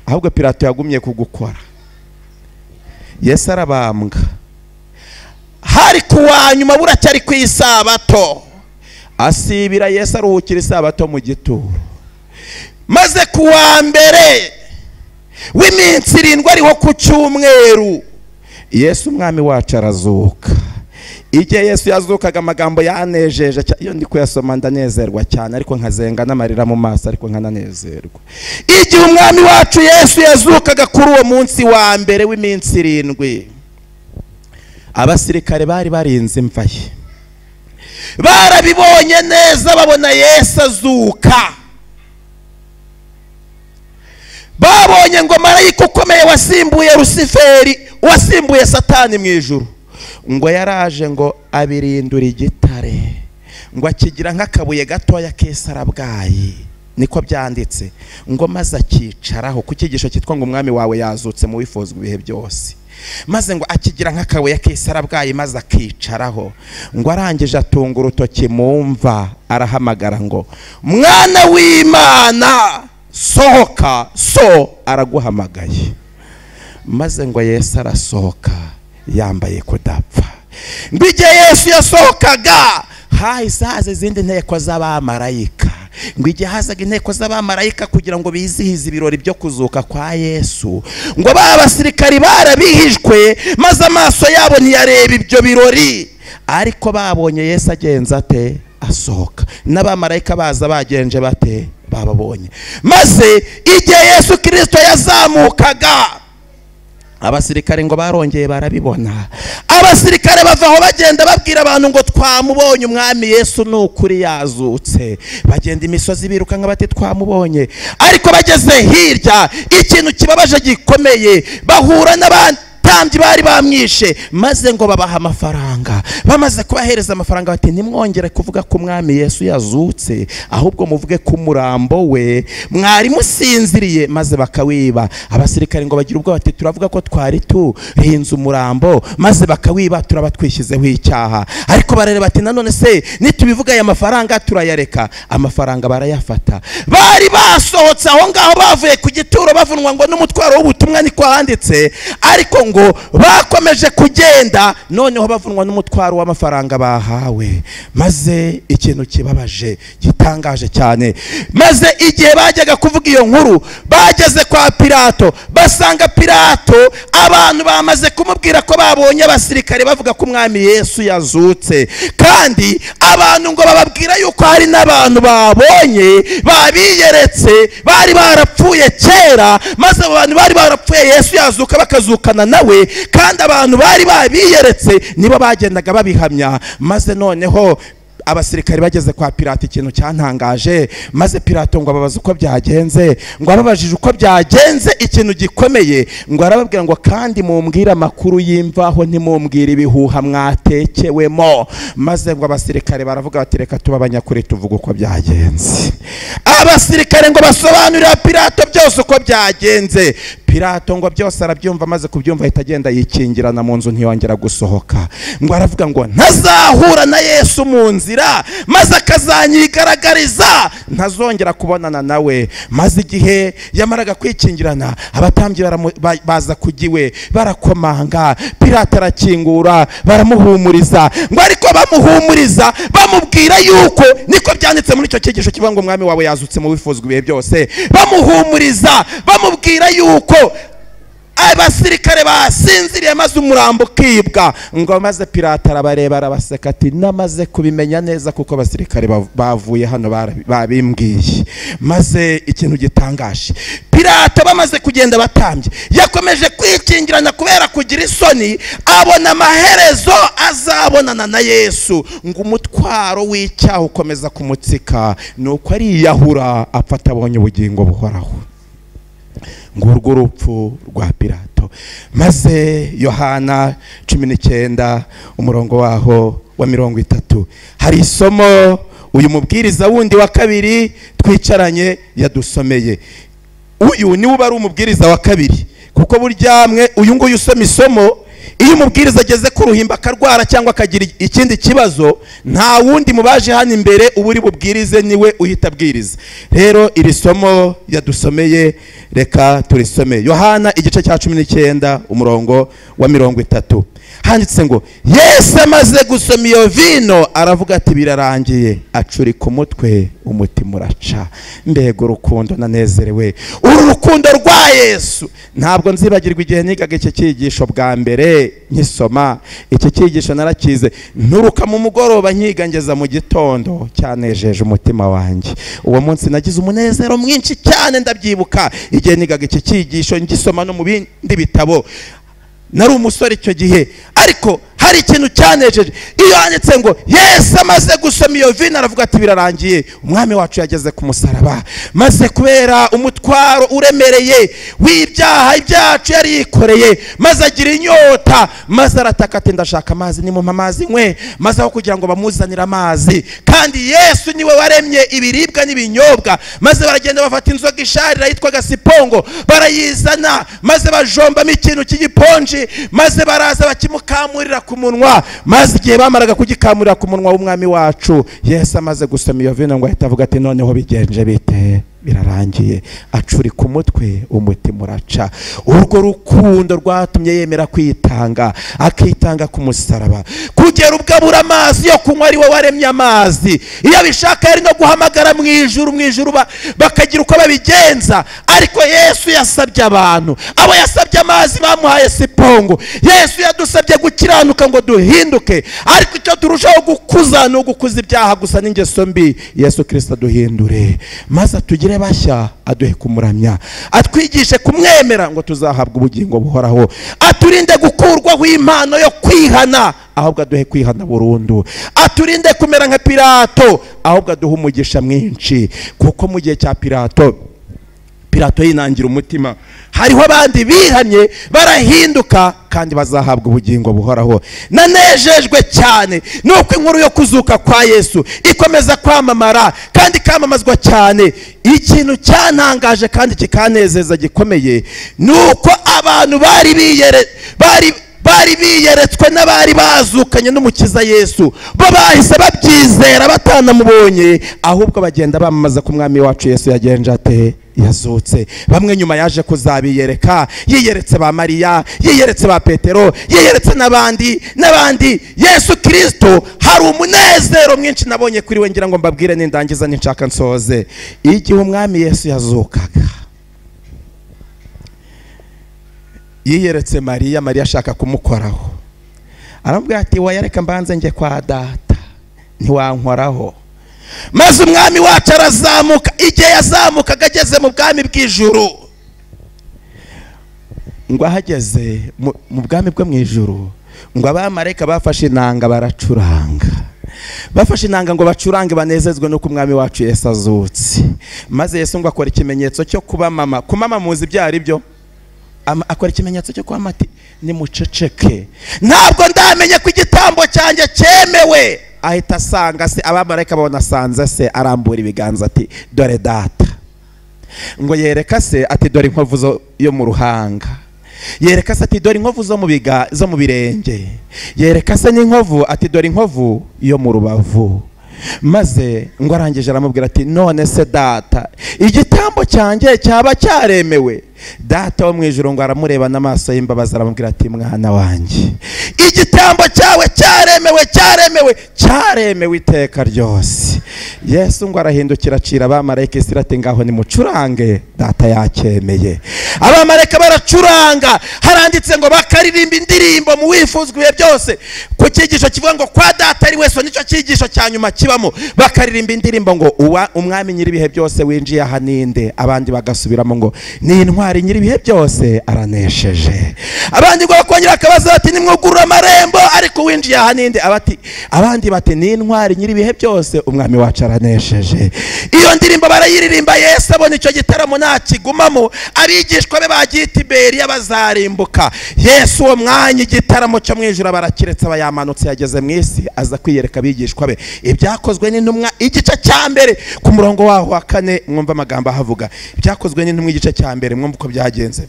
ahubwo Pilato yagumye kugukora. Yesu arabambwa, hari kuwa nyuma buracyari ku isabato, asibira Yesu aruhukira isabato mu gituro. Maze kuwa mbere w'iminsi irindwi ariho ku cyumweru, Yesu umwami wacu arazuka. Igihe Yesu yazukaga amagambo yanejeje, iyo ndi kuyasoma ndanezerwa cyane, ariko nkazenga n'amarira mu maso, ariko nkananezerwa. Igihe umwami wacu Yesu yazukaga kuri uwo munsi wa mbere w'iminsi irindwi, abasirikare bari barinze imva ye barabibonye neza, babona Yesu azuka. Babonye ngo marayika ukomeye wasimbuye Rusiferi, wasimbuye Satani mu ijuru, ngo yaraje ngo abirindura igitare, ngo akigira nk'akabuye gatoya k'isarabwayi, niko byanditse, ngo maze akicaraho ku cyigisho cyitwa ngo umwami wawe yazutse mu wifuzwa ibihe byose. Maze ngo akigira nk'akabuye k'isarabwayi, maze akicaraho, ngo arangije atunga urutoki mu mva, arahamagara ngo mwana w'Imana sohoka, so araguhamagaye. Maze ngo Yesu arasohoka yambaye kudapfa. Ngo igihe Yesu yasohokaga hahise haza izindi nteko z'abamarayika. Ngo igihe hazaga inteko z'abamarayika kugira ngo bizihize ibirori byo kuzuka kwa Yesu, ngo ba basirikari barabihijwe, maze amaso yabo ntiyareba ibyo birori, ariko babonye Yesu agenza ate? Asohoka. N'abamarayika baza bagenje bate? Bababonye. Maze igihe Yesu Kristo yazamukaga, abasirikare ngo barongeye barabibona. Abasirikare bavaho bagenda babwira abantu ngo twamubonye umwami Yesu ni ukuri yazutse. Bagenda imisozi biruka nka bati twamubonye, ariko bageze hirya ikintu kibabaje gikomeye, bahura n'abandi abatambyi bari bamwishe, maze ngo babaha amafaranga. Bamaze kubahereza amafaranga bati nimwongere kuvuga ko umwami Yesu yazutse, ahubwo muvuge ko umurambo we mwari musinziriye, maze bakawiba. Abasirikare ngo bagira ubwo bati turavuga ko twari turinze umurambo, maze bakawiba, turaba twishyizeho icyaha. Ariko barere bati nanone se nitubivuga aya mafaranga turayareka. Amafaranga barayafata. Bari basohotse aho ngaho bavuye ku gituro bavunwa ngo n'umutwaro w'ubutumwa niko handitse, ariko ngo Bakomeje kugenda noneho bavunwa n'umutwaro w'amafaranga bahawe. Maze ikintu kibabaje gitangaje cyane, maze igihe bajyaga kuvuga iyo nkuru bageze kwa Pilato, basanga Pilato abantu bamaze kumubwira ko babonye abasirikare bavuga ko umwami Yesu yazutse, kandi abantu ngo bababwira yuko hari n'abantu babonye babiyeretse bari barapfuye kera, maze abantu bari barapfuye Yesu yazuka bakazukana nawe, kandi abantu bari babiyeretse nibo bagendaga babihamya. Maze noneho abasirikare bageze kwa Pilato, ikintu cyantangaje, maze Pilato ngo ababaze uko byagenze, ngo ababajije uko byagenze ikintu gikomeye, ngo arababwira ngo kandi mumbwire amakuru y'imvaho, ntimumbwire ibihuha mwatekewemo. Maze ngo abasirikare baravuga bati reka tuba abanyakuri tuvuga uko byagenze. Abasirikare ngo basobanurira Pilato byose uko byagenze. Pilato ngo byose arabyumva, maze kubyumva ahita agenda yikingirana mu nzu ntiyongera gusohoka. Ngo aravuga ngo ntazahura na Yesu mu nzira, maze akazanyigaragariza, ntazongera kubonana nawe. Maze igihe yamaraga kwikingirana, abatambyi baza kugiwe barakomanga, Pilato arakingura, baramuhumuriza. Ngo ariko bamuhumuriza bamubwira yuko, niko byanditse muri icyo cyigisho kivuga ngo umwami wawe yazutse mu bifuzwa ibihe byose, bamuhumuriza bamubwira yuko abasirikare basinziriye maze umurambo ukibwa. Ngo maze Pilato arabareba arabaseka ati namaze kubimenya neza kuko abasirikare bavuye hano babimbwiye. Maze ikintu gitangaje, Pilato bamaze kugenda batambye, yakomeje kwikingirana kubera kugira isoni, abona amaherezo azabonana na Yesu. Ngo umutwaro w'icyaha ukomeza kumutsika, nuko ariyahura apfa atabonye ubugingo buhoraho. Ngurwo urupfu rwa Pilato. Maze Yohana 19 umurongo waho wa 30, hari isomo uyu mubwiriza wundi wa kabiri twicaranye yadusomeye. Uyu niwe uba ari umubwiriza wa kabiri, kuko buryamwe uyu nguyu usoma isomo, iyo umubwiriza ageze ku ruhimba akarwara cyangwa akagira ikindi kibazo, nta wundi mubaje hano imbere uba uri bubwirize, niwe uhita abwiriza. Rero iri somo yadusomeye reka turisome. Yohana igice cya 19 umurongo wa 30, handitse ngo Yesu amaze gusoma iyo vino aravuga ati birarangiye, acurika umutwe umutima uraca. Mbega urukundo nanezerewe, uru rukundo rwa Yesu. Ntabwo nzibagirwa igihe nigaga iki cyigisho bwa mbere nkisoma iki cyigisho, narakize nturuka mu mugoroba nkiga ngeza mu gitondo, cyanejeje umutima wanjye. Uwo munsi nagize umunezero mwinshi cyane, ndabyibuka igihe nigaga iki cyigisho ngisoma no mu bindi bitabo. Nari umusore icyo gihe, ariko hari ikintu cyanejeje. Iyo handitse ngo Yesu amaze gusoma iyo vino aravuga ati birarangiye, umwami wacu yageze ku musaraba, maze kubera umutwaro uremereye w'ibyaha ibyacu yari yikoreye, maze agira inyota, maze arataka ati ndashaka amazi, nimumpa amazi nkwe. Maze aho kugira ngo bamuzanire amazi, kandi Yesu niwe waremye ibiribwa n'ibinyobwa, maze baragenda bafata inzoga isharira yitwaga sipongo barayizana, maze bajombamo ikintu cy'igiponji, maze baraza bakimukamurira ku munwa. Maze igihe bamaraga kugikamurira ku munwa w'umwami wacu Yesu amaze gusoma iyo vino, ngo ahita avuga ati noneho bigenje bite, birarangiye, acurika umutwe umutima uraca. Urwo rukundo rwatumye yemera kwitanga, akitanga ku musaraba kugera ubwo abura amazi yo kunywa, ari we waremye amazi. Iyo abishaka yari no guhamagara mu ijuru, mu ijuru bakagira uko babigenza, ariko Yesu yasabye abantu, abo yasabye amazi bamuhaye sipongo. Yesu yadusabye gukiranuka ngo duhinduke, ariko icyo turushaho gukuza ni ugukuza ibyaha gusa n'ingeso mbi. Yesu Kristo aduhindure maze atugire bashya, aduhe kumuramya, atwigishe kumwemera ngo tuzahabwa ubugingo buhoraho, aturinde gukurwaho impano yo kwihana, ahubwo aduhe kwihana burundu, aturinde kumera nka Pilato, ahubwo aduhe umugisha mwinshi. Kuko mu gihe cya Pilato, Pilato yinangira umutima, hariho abandi bihanye barahinduka kandi bazahabwa ubugingo buhoraho. Nanejejwe cyane nuko inkuru yo kuzuka kwa Yesu ikomeza kwamamara kandi ikamamazwa cyane. Ikintu cyantangaje kandi kikanezeza gikomeye nuko abantu bari biyeretswe n'abari bazukanye n'umukiza Yesu, bo bahise babyizera batanamubonye, ahubwo bagenda bamamaza ko umwami wacu Yesu yagenje ate, Yazutse. Bamwe nyuma yaje kuzabiyereka, yiyeretse ba Mariya, yiyeretse ba Petero, yiyeretse n'abandi n'abandi. Yesu Kristo hari umunezero mwinshi nabonye kuri we, ngira ngo mbabwire nindangiza ninshaka nsoze. Igihe umwami Yesu yazukaga yiyeretse Mariya, Mariya ashaka kumukoraho, aramubwira ati wayareka mbanze njye kwa data, ntiwankoraho. Maze umwami wacu arazamuka. Igihe yazamukaga ageze mu bwami bw'ijuru, ngo ahageze mu bwami bwo mu ijuru, ngo abamarayika bafashe inanga baracuranga, bafashe inanga ngo bacurange banezezwe nuko umwami wacu Yesu azutse. Maze Yesu ngo akora ikimenyetso cyo kuba mama. Kumama muzi ibyo ari byo, akora ikimenyetso cyo kuba ati nimuceceke, ntabwo ndamenye ko igitambo cyanjye cyemewe. Ahita asanga se, abamarayika babona asanze se, arambura ibiganza ati dore data. Ngo yereka se ati dore inkovu yo mu ruhanga, yereka se ati dore inkovu zo mu birenge, yereka se n'inkovu ati dore inkovu yo mu rubavu. Maze ngo arangije aramubwira ati none se data, igitambo cyanjye cyaba cyaremewe? Data wo mu ijuru ngo aramureba n'amaso y'imbabazi aramubwira ati mwana wanjye, igitambo cyawe cyaremewe, cyaremewe, cyaremewe iteka ryose. Yesu ngo arahindukira acira abamarayika isi ati ngaho nimucurange, data yacyemeye. Abamarayika baracuranga, haranditse ngo bakaririmba indirimbo mu wifuzwa ibihe byose. Ku cyigisho kivuga ngo kwa data ari wese, nicyo cyigisho cya nyuma kibamo. Bakaririmba indirimbo ngo umwami nyiribihe byose winjiye aha ninde? Abandi bagasubiramo ngo ni intwari nyiribihe byose aranesheje. Abandi ngo bakongera akabaza bati nimwugurura amarembo, ariko winjiye aha ninde? Abandi bati ni intwari nyiribihe byose, umwami wacu aranesheje. Iyo ndirimbo barayiririmba. Yesu abona icyo gitaramo ntakigumamo, abigishwa be bagiye i Tiberiya bazarimbuka. Yesu uwo mwanya igitaramo cyo mu ijuru barakiretse, aba yamanutse yageze mu isi, aza kwiyereka abigishwa be. Ibyakozwe n'intumwa igice cya mbere ku murongo waho wa 4, mwumva amagambo ahavuga. Ibyakozwe n'intumwa igice cya mbere, mwumva uko byagenze.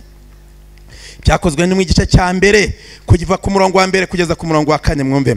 Ibyakozwe n'intumwa igice cya mbere kuva ku murongo wa mbere kugeza ku murongo wa 4, mwumve.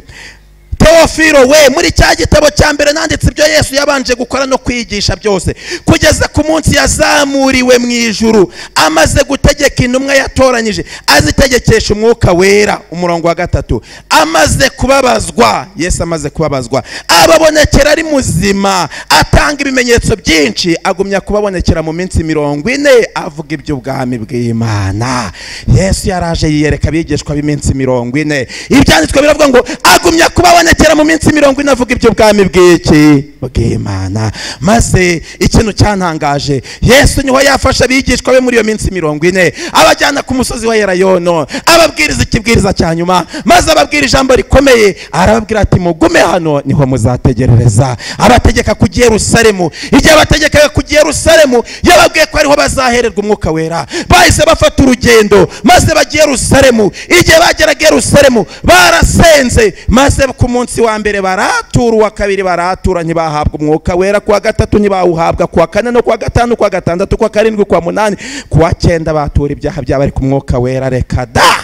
Teofilo we, muri cya gitabo cya mbere nanditse ibyo Yesu yabanje gukora no kwigisha byose, kugeza ku munsi yazamuriwe mu ijuru, amaze gutegeka intumwa yatoranyije, azitegekesha umwuka wera. Umurongo wa 3, amaze kubabazwa, Yesu amaze kubabazwa, ababonekera ari muzima, atanga ibimenyetso byinshi, agumya kubabonekera mu minsi 40, avuga iby'ubwami bw'Imana. Yesu yaraje yiyereka abigishwa b'iminsi 40. Ibyanditswe biravuga ngo agumya kubabonekera mu minsi 40 avuga ibyo bwami bw'iki bw'Imana. Maze ikintu cyantangaje, Yesu niho yafasha abigishwa be muri iyo minsi 40, abajyana ku musozi wa Elayono, ababwiriza ikibwiriza cya nyuma. Maze ababwira ijambo rikomeye, arababwira ati mugume hano niho muzategerereza. Abategeka kujya Yerusalemu. Igihe abategekaga kujya Yerusalemu, yababwiye ko ariho bazahererwa umwuka wera. Bahise bafata urugendo maze bajya Yerusalemu. Igihe bageraga Yerusalemu barasenze, maze ku munsi wa mbere baratura, uwa kabiri baratura, ntibahabwa umwuka wera, kuwa gatatu ntibawuhabwa, kuwa kane no kuwa gatanu, kuwa gatandatu, kuwa karindwi, kuwa munani, kuwa cyenda batura ibyaha byabo, ariko umwuka wera reka da.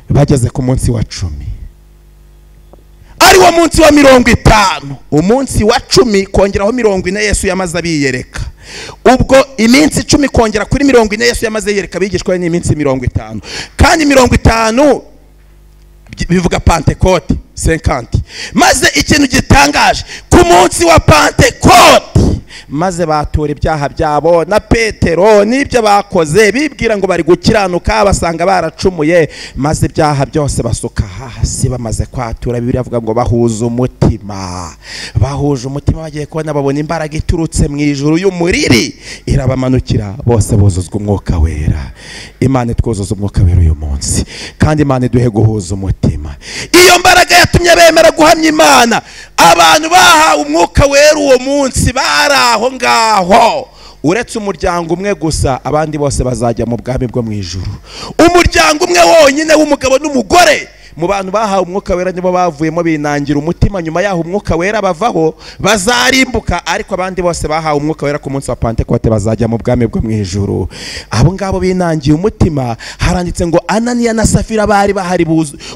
Bageze ku munsi wa 10, ari wo munsi wa 50, umunsi wa 10 kongeraho 40 Yesu yamaze abiyereka. Ubwo iminsi 10 kongera kuri 40 Yesu yamaze yiyereka abigishwa ni iminsi 50, kandi 50 bivuga Pentecote 50. Maze ikintu gitangaje, ku munsi wa Pentecote maze batura ibyaha byabo na Petero n'ibyo bakoze, bibwira ngo bari gukiranuka, basanga baracumuye, maze ibyaha byose basuka hasi. Bamaze kwatura, Bibiliya avuga ngo bahuza umutima, bahuje umutima, bagiye kubona babona imbaraga iturutse mu ijuru y'umuriri irabamanukira, bose buzuzwa umwuka wera. Imana itwuzuza umwuka wera uyu munsi, kandi Imana iduhe guhuza umutima. Iyo mbaraga yatumye bemera guhamya Imana. Abantu bahawe umwuka wera uwo munsi bari aho ngaho, uretse umuryango umwe gusa, abandi bose bazajya mu bwami bwo mu ijuru. Umuryango umwe wonyine w'umugabo n'umugore Mu bantu bahawe umwuka wera nibo bavuyemo binangira umutima, nyuma yaho umwuka wera bavaho bazarimbuka, ariko abandi bose bahawe umwuka wera ku munsi wa Pentekote bazajya mu bwami bwo mu ijuru. Abo ngabo binangiye umutima, haranditse ngo Ananiya na Safira bari bahari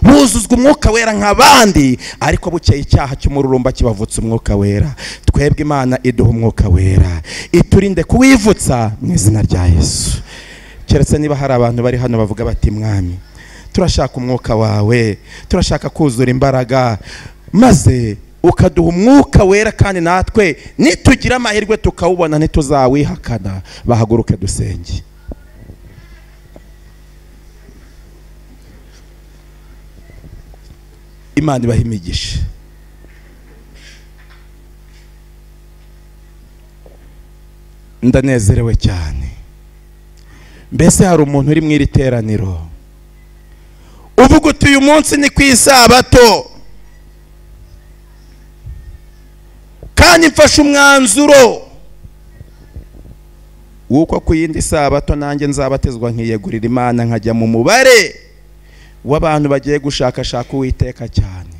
buzuzwa umwuka wera nk'abandi, ariko bukeye icyaha cy'umururumba kibavutsa umwuka wera. Twebwe Imana iduha umwuka wera, iturinde kuwivutsa mu izina rya Yesu. Keretse niba hari abantu bari hano bavuga bati mwami turashaka umwuka wawe, turashaka kuzura imbaraga, maze ukaduha umwuka wera, kandi natwe nitugira amahirwe tukawubona ntituzawihakana. Bahaguruke dusenge. Imana ibahe imigisha. Ndanezerewe cyane. Mbese hari umuntu uri mu iri teraniro uvuga uti uyu munsi ni ku isabato kandi mfashe umwanzuro w'uko ku yindi sabato nanjye nzabatizwa nkiyegurira Imana, nkajya mu mubare w'abantu bagiye gushakashaka Uwiteka cyane.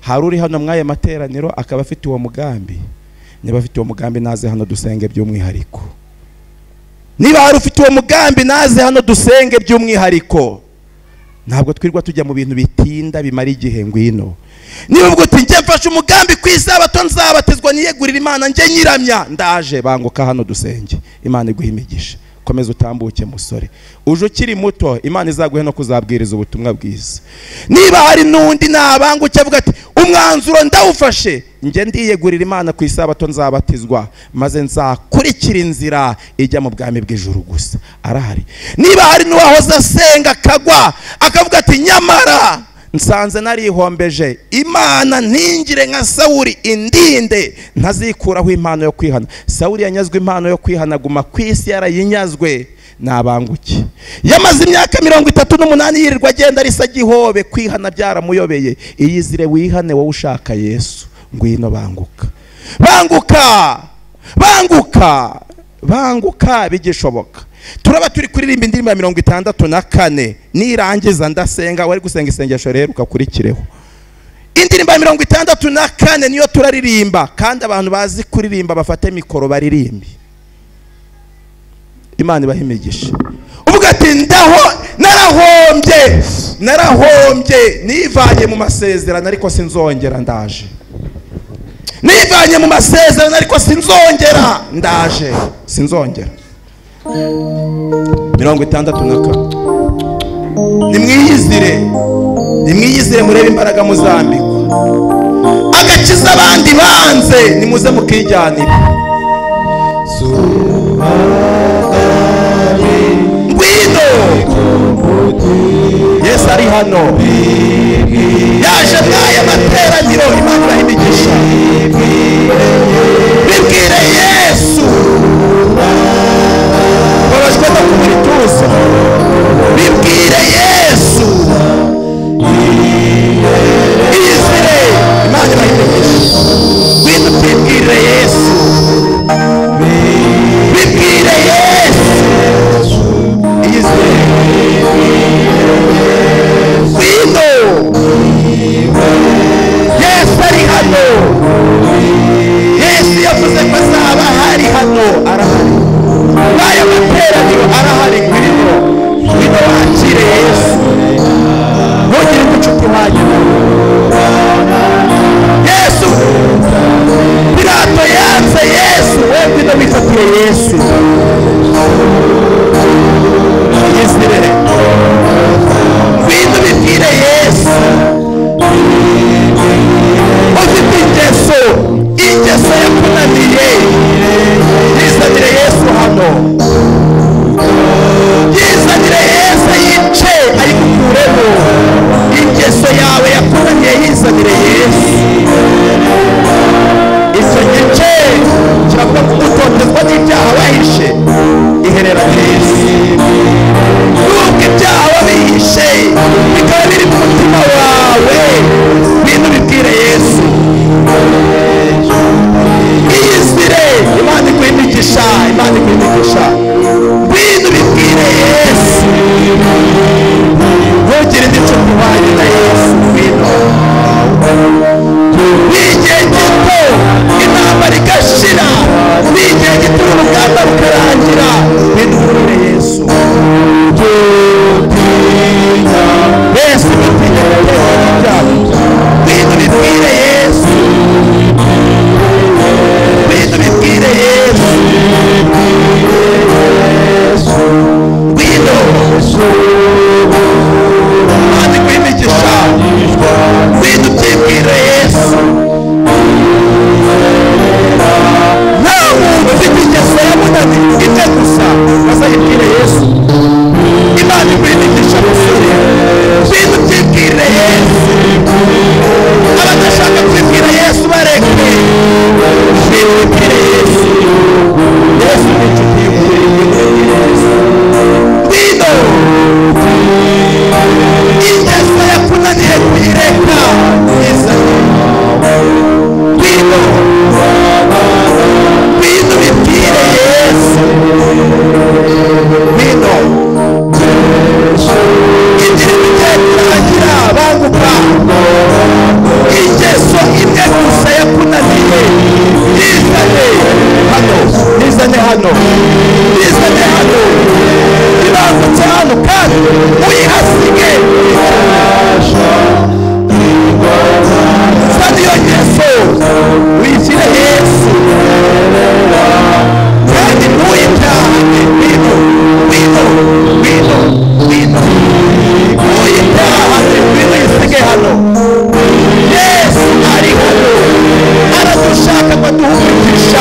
Hari uri hano mw'aya materaniro akaba afite uwo mugambi? Niba afite uwo mugambi naze hano dusenge by'umwihariko. Niba hari ufite uwo mugambi naze hano dusenge by'umwihariko. Ntabwo twirwa tujya mu bintu bitinda bimara igihe. Ngwino. Niba ubwo uti njye mfashe umugambi ku isabato nzabatizwa niyegurira Imana njye nyiramya, ndaje, banguka hano dusenge. Imana iguhe imigisha. Komeza utambuke musore, uje ukiri muto, Imana izaguhe no kuzabwiriza ubutumwa bwiza. Niba hari n'undi nabanguke avuga ati umwanzuro ndawufashe, njye ndiyegurira Imana ku isabato nzabatizwa, maze nzakurikira inzira ijya mu bwami bw'ijuru gusa, arahari. Niba hari n'uwahoze asenga akagwa akavuga ati nyamara nsanze narihombeje, Imana ntingire nka Sawuli, indinde ntazikuraho impano yo kwihana. Sawuli yanyazwe impano yo kwihana, guma ku isi yarayinyazwe. Nabanguke. Yamaze imyaka 38 yirirwa agenda arisa gihobe, kwihana byaramuyobeye. Iyizire wihane wowe ushaka Yesu. Ngwino, banguka, banguka, banguka, banguka bigishoboka. Turaba turi kuririmba indirimbo ya 64, nirangiza ndasenga. Wari gusenga isengesho rero ukakurikireho. Indirimbo ya 64 niyo turaririmba, kandi abantu bazi kuririmba bafate mikoro baririmbe. Imana ibahe imigisha. Uvuga ati ndaho narahombye, narahombye, nivanye mu masezerano ariko sinzongera, ndaje. Nivanye mu masezerano ariko sinzongera, ndaje, sinzongera. 64. Nimwiyizire, nimwiyizire, murebe imbaraga muzambikwa. Agakiza abandi banze, nimuze mukijyanire. Ngwino, Yesu ari hano, yaje mw'aya materaniro. Imana ibahe imigisha. Bibwire Yesu, babajwe no kubura ituze. Bibwire Yesu, iyizire. Imana ibahe imigisha. Ngwino utibwire Yesu, bibwire Yesu, iyizire. Ngwino, Yesu ari hano. Yesu yavuze ko azaba hari hano, arahari. N'aya materaniro arahari. Ngwino, ngwino wakire Yesu, ntugire ubucuti hanyuma. Yesu, Pilato yanze Yesu, we ngwino wifatire Yesu. Iyizire, ngwino ubibwire Yesu. Ufite ingeso, ingeso yakunaniye, yizanire Yesu hano. Yizanire Yesu ayice, ayigukuremo. Ingeso yawe yakunaniye, yizanire Yesu. Icyo gice kiravuga ko utotezwa n'ibyaha wahishe, ihererane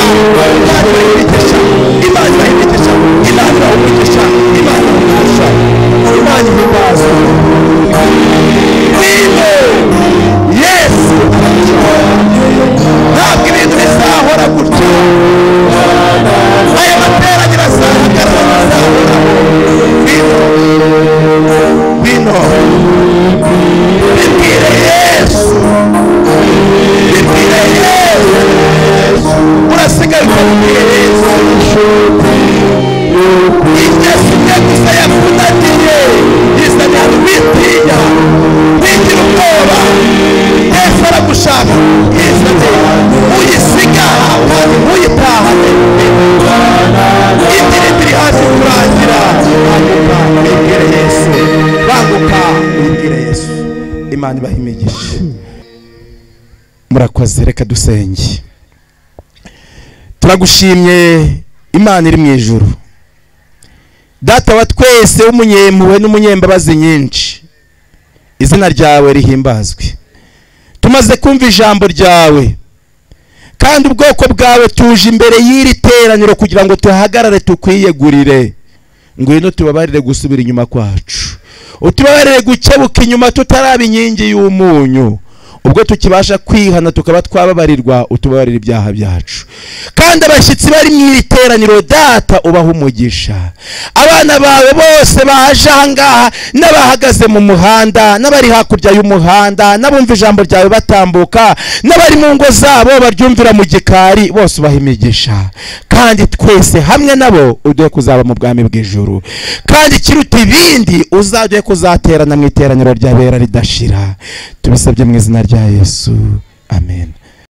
Imana imigisha, Imana imigisha, Imana imigisha, Imana imigisha, Imana ihimbazwe. Ngwino Yesu, ntabwo ibintu bizahora gutya, aya materaniro azahagarara, bizahoraho. Ngwino, ngwino, bibwire Yesu, bibwire Yesu, urasigaye ukabwira Yesu. Ingeso imwe gusa yakunaniye, yizanye ahantu witinya, wigira ubwoba. Yesu aragushaka, yizanye, uyisiga kandi ntuyitahane. Indirimbo iri hafi kurangira, banguka wibwire Yesu, banguka wibwire Yesu. Imana ibahe imigisha. Murakoze, reka dusenge. Turagushimye Imana iri mu ijuru, Data wa twese w'umunyempuhwe n'umunyembabazi nyinshi, izina ryawe rihimbazwe. Tumaze kumva ijambo ryawe, kandi ubwoko bwawe tuje imbere y'iri teraniro kugira ngo tuhagarare tukwiyegurire. Ngwino tubabarire gusubira inyuma kwacu, utubabarire gukebuka inyuma tutaraba inkingi y'umunyu. Ubwo tukibasha kwihana tukaba twababarirwa, utubabarira ibyaha byacu. Kandi abashyitsi bari mu iri teraniro, Data ubaha umugisha. Abana bawe bose baje aha ngaha, n'abahagaze mu muhanda, n'abari hakurya y'umuhanda, n'abumva ijambo ryawe batambuka, n'abari mu ngo zabo baryumvira mu gikari, bose ubaha imigisha. Kandi twese hamwe nabo uduhe kuzaba mu bwami bw'ijuru. Kandi ikiruta ibindi, uzaduhe kuzaterana mu iteraniro ry'abera ridashira. Tubisabye mu izina rya Yesu, amen.